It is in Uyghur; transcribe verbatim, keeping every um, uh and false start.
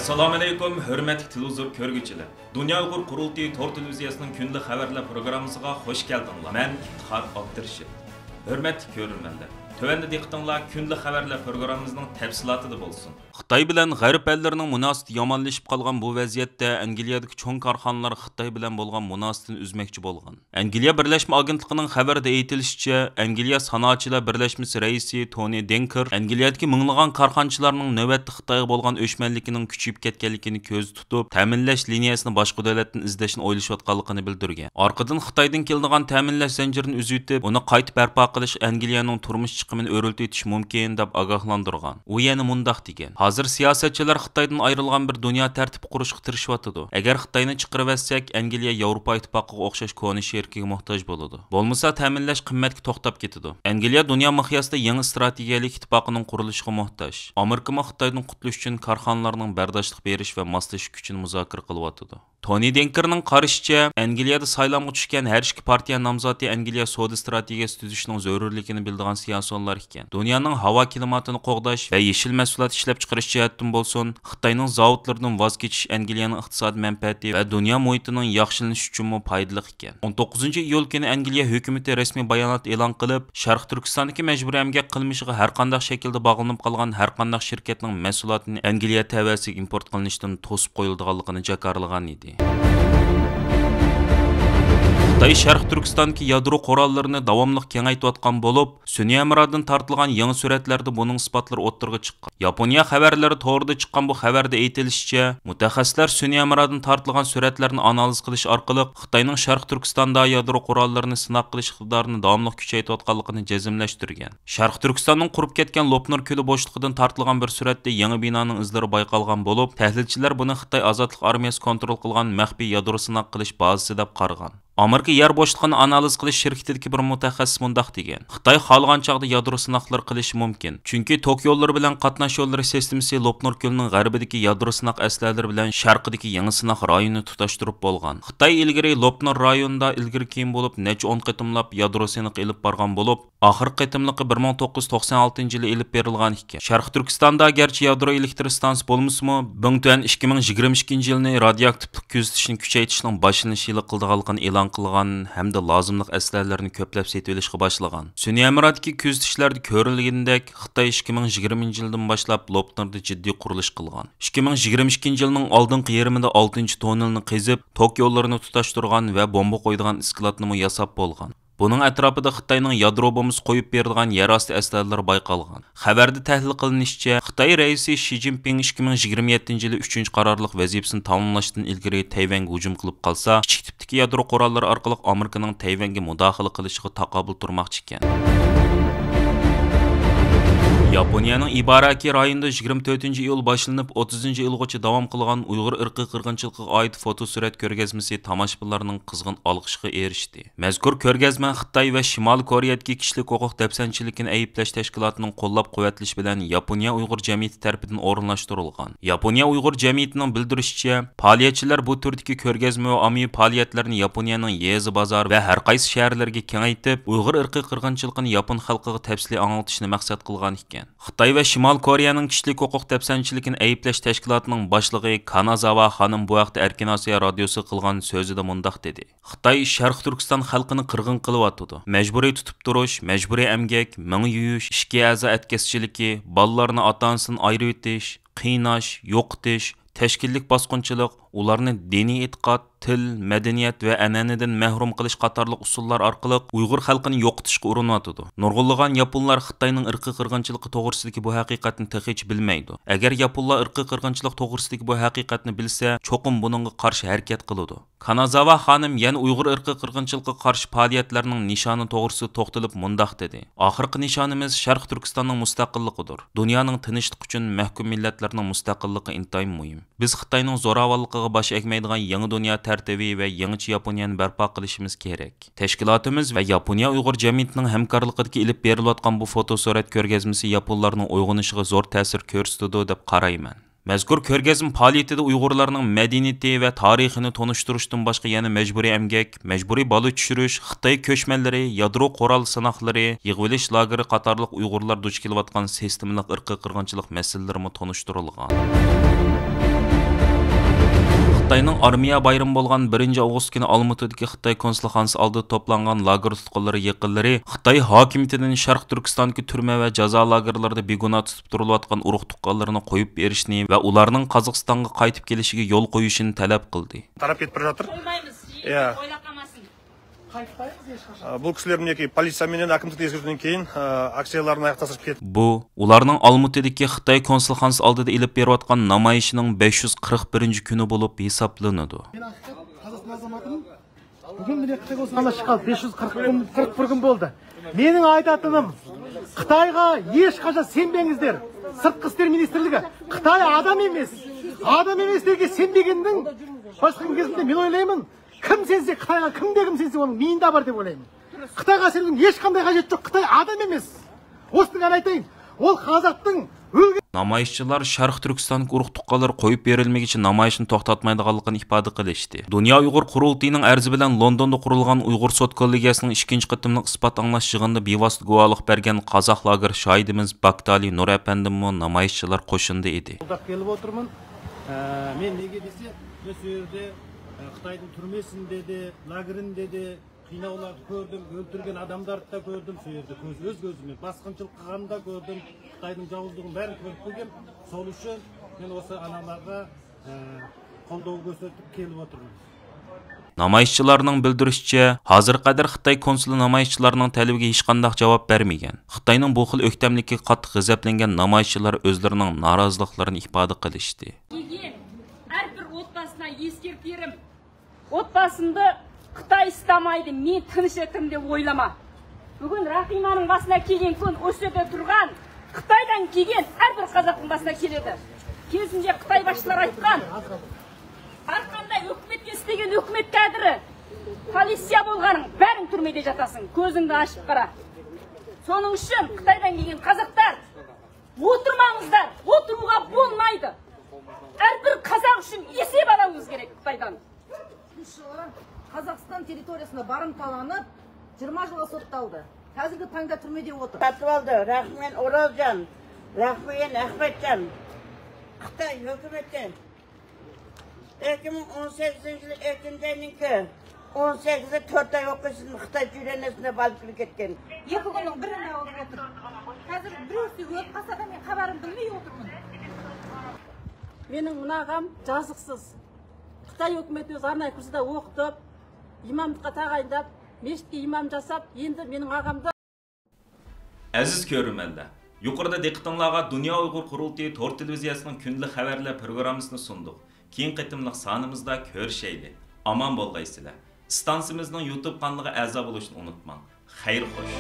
ئەسسالامۇئەلەيكۇم، ھۆرمەتلىك تېلېۋىزور كۆرگۈچىلەر! دۇنيا ئۇيغۇر قۇرۇلتىيى تور تېلېۋىزىيەسىنىڭ كۈندىلىك خەۋەرلەر پروگراممىسىغا خۇش كەلدىڭلار. مەن ئىپتىخار ئابدۇرېشىت. ھۆرمەتلىك كۆرۈرمەنلەر، تۆۋەندە دىققىتىڭلار كۈندىلىك خەۋەرلەر پروگراممىمىزنىڭ تەپسىلاتىدا بولسۇن. خىتاي بىلەن غەرب ئەللىرىنىڭ مۇناسىۋىتى يامانلىشىپ قالغان بۇ ۋەزىيەتتە، ئەنگلىيەدىكى چوڭ كارخانىلار خىتاي بىلەن بولغان مۇناسىۋىتىنى ئۈزمەكچى بولغان. ئەنگلىيە بىرلەشمە ئاگېنتلىقىنىڭ خەۋىرىدە ئېيتىلىشىچە، ئەنگلىيە سانائەتچىلەر بىرلەشمىسى رەئىسى تونى دېنكېر ئەنگلىيەدىكى مىڭلىغان كارخانىچىلارنىڭ نۆۋەتتە خىتايغا بولغان ئۆچمەنلىكىنىڭ كۈچىيىپ كەتكەنلىكىنى كۆزدە تۇتۇپ، تەمىنلەش لىنىيەسىنى باشقا دۆلەتتىن ئىزدەشنى ئويلىشىۋاتقانلىقىنى بىلدۈرگەن. ئارقىدىن خىتايدىن كېلىدىغان تەمىنلەش زەنجىرىنى ئۈزۈۋېتىپ، ئۇنى قايتا بەرپا قىلىش ئەنگلىيەنىڭ تۇرمۇش چىقىمىنى ئۆرلىتىۋېتىشى مۇمكىن، دەپ ئاگاھلاندۇرغان. ئۇ يەنە مۇنداق دېگەن: ھازىر سىياسەتچىلەر خىتايدىن ئايرىلغان بىر دۇنيا تەرتىپى قۇرۇشقا تىرىشىۋاتىدۇ. ئەگەر خىتاينى چىقىرىۋەتسەك، ئەنگلىيە ياۋروپا ئىتتىپاقىغا ئوخشاش كونا شېرىكىگە موھتاج بولىدۇ. بولمىسا تەمىنلەش قىممەتكە توختاپ كېتىدۇ. ئەنگلىيە دۇنيا مىقياسىدا يېڭى ئىستراتېگىيەلىك ئىتتىپاقىنىڭ قۇرۇلۇشىغا موھتاج. ئامېرىكىمۇ خىتايدىن قۇتۇلۇش ئۈچۈن كارخانىلارنىڭ بەرداشلىق بېرىش ۋە ماسلىشىش كۈچىنى مۇزاكىرە قىلىۋاتىدۇ. تونى دېنكېرنىڭ قارىشىچە، ئەنگلىيەدە سايلامغا چۈشكەن ھەر ئىككى پارتىيە نامزاتى ئەنگلىيە سودا ئىستراتېگىيەسى تۈزۈشنىڭ زۆرۈرلۈكىنى بىلىدىغان سىياسىيونلار ئىكەن. دۇنيانىڭ ھاۋا كىلىماتىنى قوغداش ۋە يېشىل مەھسۇلات ئىشلەپچىقىرىش جەھەتتىن بولسۇن، خىتاينىڭ زاۋۇتلىرىدىن ۋاز كېچىش ئەنگلىيەنىڭ ئىقتىسادىي مەنپەئەتى ۋە دۇنيا مۇھىتىنىڭ ياخشىلىنىشى ئۈچۈنمۇ پايدىلىق ئىكەن. ئون توققۇزىنچى ئىيۇل كۈنى ئەنگلىيە ھۆكۈمىتى رەسمىي بايانات ئېلان قىلىپ، شەرقىي تۈركىستاندىكى مەجبۇرىي ئەمگەك قىلمىشىغا ھەر قانداق شەكىلدە باغلىنىپ قالغان ھەر قانداق شىركەتنىڭ مەھسۇلاتىنى ئەنگلىيە تەۋەسىگە ئىمپورت قىلىنىشتىن توسۇپ قويۇلىدىغانلىقىنى جاكارلىغان ئىدى. خىتاي شەرقىي تۈركىستاندىكى يادرو قوراللىرىنى داۋاملىق كېڭەيتىۋاتقان بولۇپ، سۈنئىي ھەمرادىن تارتىلغان يېڭى سۈرەتلەردە بۇنىڭ ئىسپاتلىرى ئوتتۇرىغا چىققان. ياپونىيە خەۋەرلىرى تورىدا چىققان بۇ خەۋەردە ئېيتىلىشىچە، مۇتەخەسسىسلەر سۈنئىي ھەمرادىن تارتىلغان سۈرەتلەرنى ئانالىز قىلىش ئارقىلىق خىتاينىڭ شەرقىي تۈركىستاندا يادرو قوراللىرىنى سىناق قىلىش ئىقتىدارىنى داۋاملىق كۈچەيتىۋاتقانلىقىنى جەزملەشتۈرگەن. شەرقىي تۈركىستاننىڭ قۇرۇپ كەتكەن لوپنۇر كۆلى بوشلۇقىدىن تارتىلغان بىر سۈرەتتە يېڭى بىنانىڭ ئىزلىرى بايقالغان بولۇپ، تەھلىلچىلەر بۇنى خىتاي ئازادلىق ئارمىيەسى كونترول قىلغان مەخپىي يادرو سىناق قىلىش بازىسى دەپ قارىغان. ئامېرىكا يەر بوشلۇقىنى ئانالىز قىلىش شىركىتىدىكى بىر مۇتەخەسسىس مۇنداق دېگەن: خىتاي خالىغان چاغدا يادرو سىناقلىرى قىلىشى مۇمكىن، چۈنكى توك يوللىرى بىلەن قاتناش يوللىرى سىستېمىسى لوپنۇر كۆلىنىڭ غەربىدىكى يادرو سىناق ئەسلىھەلىرى بىلەن شەرقىدىكى يېڭى سىناق رايونىنى تۇتاشتۇرۇپ بولغان. خىتاي ئىلگىرى لوپنۇر رايونىدا ئىلگىرى كېيىن بولۇپ نەچچە ئون قېتىملاپ يادرو سىنىقى ئېلىپ بارغان بولۇپ، ئاخىرقى قېتىملىقى بىر مىڭ توققۇز يۈز توقسان ئالتىنچى يىلى ئېلىپ بېرىلغان ئىكەن. شەرقىي تۈركىستاندا گەرچە يادرو ئېلېكتر ئىستانسىسى بولمىسىمۇ، بىڭتۈەن ئىككى مىڭ يىگىرمە ئىككىنچى يىلنى رادىيوئاكتىپلىق كۆزىتىشنى كۈچەيتىشنىڭ باشلىنىش يىلى قىلىدىغانلىقىنى ئېلان قىلغان ھەمدە لازىملىق ئەسلىھەلەرنى كۆپلەپ سېتىۋېلىشقا باشلىغان. سۈنئىي ھەمرادىكى كۆزىتىشلەردە كۆرۈلگىنىدەك، خىتاي ئىككى مىڭ يىگىرمىنچى يىلدىن باشلاپ لوپنۇردا جىددىي قۇرۇلۇش قىلغان. ئىككى مىڭ يىگىرمە ئىككىنچى يىلنىڭ ئالدىنقى يېرىمىدە ئالتىنچى توننېلنى قېزىپ، توك يوللىرىنى تۇتاشتۇرغان ۋە بومبا قويىدىغان ئىسكىلاتنىمۇ ياساپ بولغان. بۇنىڭ ئەتراپىدا خىتاينىڭ يادرو بومبىسى قويۇپ بېرىدىغان يەر ئاستى ئەسلىھەلىرى بايقالغان. خەۋەردە تەھلىل قىلىنىشىچە، خىتاي رەئىسى شى جىنپىڭ ئىككى مىڭ يىگىرمە يەتتىنچى يىلى ئۈچىنچى قارارلىق ۋەزىپىسىنى تاماملاشتىن ئىلگىرى تەيۋەنگە ھۇجۇم قىلىپ قالسا، كىچىك تىپتىكى يادرو قوراللىرى ئارقىلىق ئامېرىكىنىڭ تەيۋەنگە مۇداخىلە قىلىشىغا تاقابىل تۇرماقچى ئىكەن. ياپونىيەنىڭ ئىباراكى رايونىدا يىگىرمە تۆتىنچى ئىيۇل باشلىنىپ، ئوتتۇزىنچى ئىيۇلغىچە داۋام قىلغان ئۇيغۇر ئىرقىي قىرغىنچىلىقىغا ئائىت فوتو سۈرەت كۆرگەزمىسى تاماشىبىنلارنىڭ قىزغىن ئالقىشىغا ئېرىشتى. مەزكۇر كۆرگەزمە خىتاي ۋە شىمالىي كورېيەدىكى كىشىلىك ھوقۇق دەپسەندىچىلىكىنى ئەيىبلەش تەشكىلاتىنىڭ قوللاپ-قۇۋۋەتلىشى بىلەن ياپونىيە ئۇيغۇر جەمئىيىتى تەرىپىدىن ئورۇنلاشتۇرۇلغان. ياپونىيە ئۇيغۇر جەمئىيىتىنىڭ بىلدۈرۈشىچە، پائالىيەتچىلەر بۇ تۈردىكى كۆرگەزمە ۋە ئاممىۋى پائالىيەتلەرنى ياپونىيەنىڭ يېزا، بازار ۋە ھەر قايسى شەھەرلىرىگە كېڭەيتىپ، ئۇيغۇر ئىرقىي قىرغىنچىلىقىنى ياپون خەلقىگە تەپسىلىي ئاڭلىتىشنى مەقسەت قىلغان ئىكەن. خىتاي ۋە شىمالىي كورېيەنىڭ كىشىلىك ھوقۇق دەپسەندىچىلىكىنى ئەيىبلەش تەشكىلاتىنىڭ باشلىقى كانازاۋا خانىم بۇ ھەقتە ئەركىن ئاسىيا رادىيوسىغا قىلغان سۆزىدە مۇنداق دېدى: خىتاي شەرقىي تۈركىستان خەلقىنى قىرغىن قىلىۋاتىدۇ. مەجبۇرىي تۇتۇپ تۇرۇش، مەجبۇرىي ئەمگەك، مېڭە يۇيۇش، ئىچكى ئەزا ئەتكەسچىلىكى، بالىلارنى ئاتا-ئانىسىدىن ئايرىۋېتىش، قىيناش، يوقىتىش، تەشكىللىك باسقۇنچىلىق، ئۇلارنى دىنىي ئېتىقاد، تىل، مەدەنىيەت ۋە ئەنئەنىدىن مەھرۇم قىلىش قاتارلىق ئۇسۇللار ئارقىلىق ئۇيغۇر خەلقىنى يوقىتىشقا ئۇرۇنۇۋاتىدۇ. نۇرغۇنلىغان ياپونلار خىتاينىڭ ئىرقىي قىرغىنچىلىقى توغرىسىدىكى بۇ ھەقىقەتنى تېخىچە بىلمەيدۇ. ئەگەر ياپونلار ئىرقىي قىرغىنچىلىق توغرىسىدىكى بۇ ھەقىقەتنى بىلسە، چوقۇم بۇنىڭغا قارشى ھەرىكەت قىلىدۇ. كانازاۋا خانىم يەنە ئۇيغۇر ئىرقىي قىرغىنچىلىقىغا قارشى پائالىيەتلەرنىڭ نىشانى توغرىسىدا توختىلىپ مۇنداق دېدى: ئاخىرقى نىشانىمىز شەرقىي تۈركىستاننىڭ مۇستەقىللىقىدۇر. دۇنيانىڭ تىنچلىقى ئۈچۈن مەھكۇم مىللەتلەرنىڭ مۇستەقىللىقى ئىنتايىن مۇھىم. بىز خىتاينىڭ زوراۋانلىقىغا باش ئەگمەيدىغان يېڭى دۇنيا تەرتىپى ۋە يېڭىچە ياپونىيەنى بەرپا قىلىشىمىز كېرەك. تەشكىلاتىمىز ۋە ياپونىيە ئۇيغۇر جەمئىيىتىنىڭ ھەمكارلىقىدىكى ئېلىپ بېرىلىۋاتقان بۇ فوتو سۈرەت كۆرگەزمىسى ياپونلارنىڭ ئويغىنىشىغا زور تەسىر كۆرسىتىدۇ دەپ قارايمەن. مەزكۇر كۆرگەزمە پائالىيىتىدە ئۇيغۇرلارنىڭ مەدەنىيىتى ۋە تارىخىنى تونۇشتۇرۇشتىن باشقا يەنە مەجبۇرىي ئەمگەك، مەجبۇرىي بالا چۈشۈرۈش، خىتاي كۆچمەنلىرى، يادرو قورال سىناقلىرى، يىغىۋېلىش لاگېرى قاتارلىق ئۇيغۇرلار دۇچ كېلىۋاتقان سىستېمىلىق ئىرقىي قىرغىنچىلىق مەسىلىلىرىمۇ تونۇشتۇرۇلغان. خىتاينىڭ ئارمىيە بايرىمى بولغان بىرىنچى ئاۋغۇستتىكۈنى ئالمۇتىدىكى خىتاي كونسۇلخانىسى ئالدىدا توپلانغان لاگېر تۇتقۇنلىرى يېقىنلىرى خىتاي ھاكىمىيىتىدىن شەرقىي تۈركىستاندىكى تۈرمە ۋە جازا لاگېرلىرىدا بىگۇناھ تۇتۇپ تۇرۇلۇۋاتقان ئۇرۇق تۇغقانلىرىنى قويۇپ بېرىشنى ۋە ئۇلارنىڭ قازاقىستانغا قايتىپ كېلىشىگە يول قويۇشىنى تەلەپ قىلدى. تاراپ كېتىپ بارا جاتىدۇ. قويمايمىز، يا. ئويلاپ قالماسۇن. بۇ كىشىلەر مىنەكى پولىتسىيە مېنەن ھاكىمىيەتكە تەكشۈرۈشتىن كېيىن، ئاكسىيەلەرنى ئاياغقا تاشلاپ كەتتى. بۇ ئۇلارنىڭ ئالمۇتىدىكى خىتاي كونسۇلخانىسى ئالدىدا ئېلىپ بېرىۋاتقان نامايىشىنىڭ بەش يۈز قىرىق بىرىنچى كۈنى بولۇپ ھېسابلىنىدۇ. Bugün bile Qıtay konsoluna çıkalı beş yüz kırk gün, kırk bir gün boldı. Meniň aýdatynym, Qıtayga hiç haçan senmeňizler. Sırtqı işler ministrligi. Qıtay adam emes. Adam emes dege senmegendiň başqa kim gelsin de men oylayman. Kim sense, Qıtayga kim degim sense, onıň miýinde bar dep oylayman. Qıtayga senmegiň hiç qanday hajaty ýok. Qıtay adam emes. Ostundan aytayın, ol Kazak'tan ülge نامايىشچىلار شەرقىي تۈركىستاندىكى ئۇرۇق تۇغقانلىرى قويۇپ بېرىلمىگىچە نامايىشنى توختاتمايدىغانلىقىنى ئىپادە قىلىشتى. دۇنيا ئۇيغۇر قۇرۇلتىيىنىڭ ئەرزى بىلەن لوندوندا قۇرۇلغان ئۇيغۇر سوت كوللېگىيەسىنىڭ ئىككىنچى قېتىملىق ئىسپات ئاڭلاش يىغىنىدا بىۋاسىتە گۇۋاھلىق بەرگەن قازاق لاگېر شاھىدىمىز باكتالى نۇر ئەپەندىممۇ نامايىشچىلار قوشۇنىدا ئىدى. Qoldap gelip otyrman. Ee, men nege dese, men şu yerde, e, Xitaydyň türmesini dedi, lagerini dedi, Qıynawlardy gördüm, öldürgen adamlardy da gördüm şu ýerde. Göz, öz gözüme basgynçylyk kylganyny da gördüm. Xitaydyň jawuzlygyny bärini görüp bildim. Şol üçin men osa analarga, e, goldaw görsetip gelip otyryn. نامايىشچىلارنىڭ بىلدۈرۈشىچە، ھازىرغا قەدەر خىتاي كونسۇلى نامايىشچىلارنىڭ تەلىپىگە ھېچقانداق جاۋاب بەرمىگەن. خىتاينىڭ بۇ خىل ئۆكتەملىكىگە قاتتىق غەزەپلەنگەن نامايىشچىلار ئۆزلىرىنىڭ نارازىلىقلىرىنى ئىپادە قىلىشتى. Keyin her bir otbasına eskerterim. Otbasymda Xitay istamaydy, men tynç etim dep oýlama. Bugün Rahymanyň başyna gelýän gün o ýerde turgan Xitaýdan gelýän her bir kazakdyň başyna geledi. Kesinje Xitaý başçylary aýtgan, her kanday hökümetge islegen hökümet kadri, polisiýa bolganyň bäriň türmede ýatasyň, gözüňde açyp gara. Şonuň üçin Xitaýdan gelýän kazaklar, oturmaňyzlar, oturuwga bolmaýdy. Her bir kazak üçin esep alawyňyz gerek Xitaýdan. Kazakistan territoriýasynda barymtalanyp, jigirma jyla sotdaldy. Häzirki taňda türmede otyr. Satyp aldy. Rahmyn Orazjan, Rahmyn Ahmetjan. Xitay hökümeti iki müň on sekizinji ýyl ikinji aýynyňky on sekizi dört aý okusyny Xitay jüýrenesine balyp kirip ketgen. Ýeke günüň birinde bolup otyr. Häzir birisi ölüp galsa-da, men habaryn bilmeýär otyrmyn. Meniň muna agam jazyksys. Xitay hökümeti öz arnaýy kursda okudyp, imamlykga tagaýynlap, mejitge imam jasap, endi meniň agamda. ئەزىز كۆرۈرمەنلەر، يۇقىرىدا دىققىتىڭلارغا دۇنيا ئۇيغۇر قۇرۇلتىيى تور تېلېۋىزىيەسىنىڭ كۈندىلىك خەۋەرلەر پروگراممىسىنى سۇندۇق. كېيىنكى قېتىملىق سانىمىزدا كۆرۈشەيلى. ئامان بولغايسىلەر. ئىستانسىمىزنىڭ يۇتۇب قانىلىغا ئەزا بولۇشنى ئۇنتۇماڭ. خەير خوش.